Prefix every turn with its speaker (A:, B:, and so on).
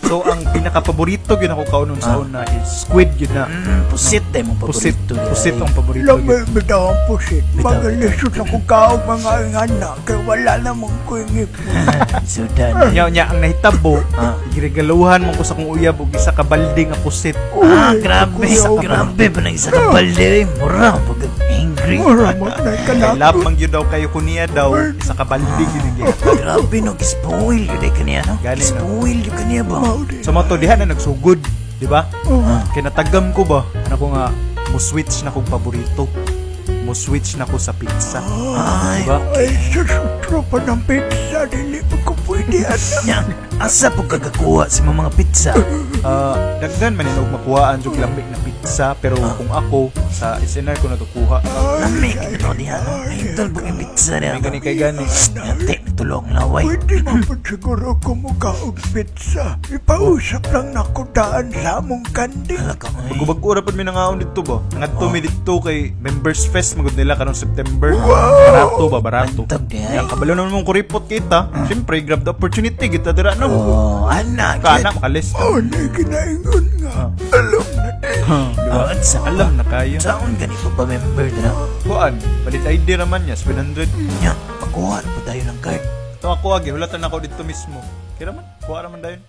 A: So ang pinaka-paborito gyud ako kaunon sa una is squid gyud na.
B: Pusit day mo
A: Pusit,
B: paborito.
A: Pusit ang paborito
C: Lami
A: gyud.
C: bitaw ang pusit.
B: Bitaw.
C: Magalisod ako kaog mga ingana kay wala namang ko ngipon.
B: Sudan.
A: Nya nya ang nahitabo, giregaluhan mo ko sa akong uyab og isa ka balde nga pusit.
B: Ah, grabe.
C: Kuya.
B: Grabe pa nang isa ka balde. Mura, pag angry.
C: Mura mo na
A: Kay
C: kalap.
A: love man gyud daw kayo kuniya daw, isa ka balde gyud ang gihatag.
B: Grabe no, gispoil yun eh kaniya, no?
A: Gani, no?
B: Gispoil yun kaniya ba?
C: Mao di.
A: So mo to diha na nagsugod, di ba?
C: Oh.
A: Kay natagam ko ba, nako nga mo switch na kog paborito. Mo switch na ko sa pizza.
B: Ay,
A: Diba?
C: Ay, sus, tropa ng pizza, dili pa ko pwede ana.
B: nya, asa po kagakuha sa mga pizza?
A: Ah, daghan man og makuhaan jud lamig na pizza, pero kung ako sa SNR ko nagakuha.
B: Lami, kita diha, no? Ay, tol, pag yung pizza niya.
A: May gani kay gani.
B: Ate, tulong laway.
C: Pwede man po siguro kumukaog pizza. Ipausap lang nako daan sa among kandi.
B: Hala ka, ay.
A: Bago-bago ra pud mi nangaon didto ba. Ngadto mi didto kay Members Fest magud nila karong September. Barato ba, barato.
B: Bantog di ay.
A: Ya, kabalo naman mong kuripot kita. Siyempre, grab the opportunity kita dira no.
B: Oh, ana,
A: Kana makalis.
C: Oh, na ginaingon nga. Alam na di.
A: Di ba?
B: Oh, unsa pa?
A: Alam na kayo.
B: Saon gani pa pa member na?
A: Kuan, palit ID raman niya 700.
B: Nya, pakuha na po tayo ng card.
A: To ako agi, hulatan ako dito mismo. Kira man, kuha raman dayon.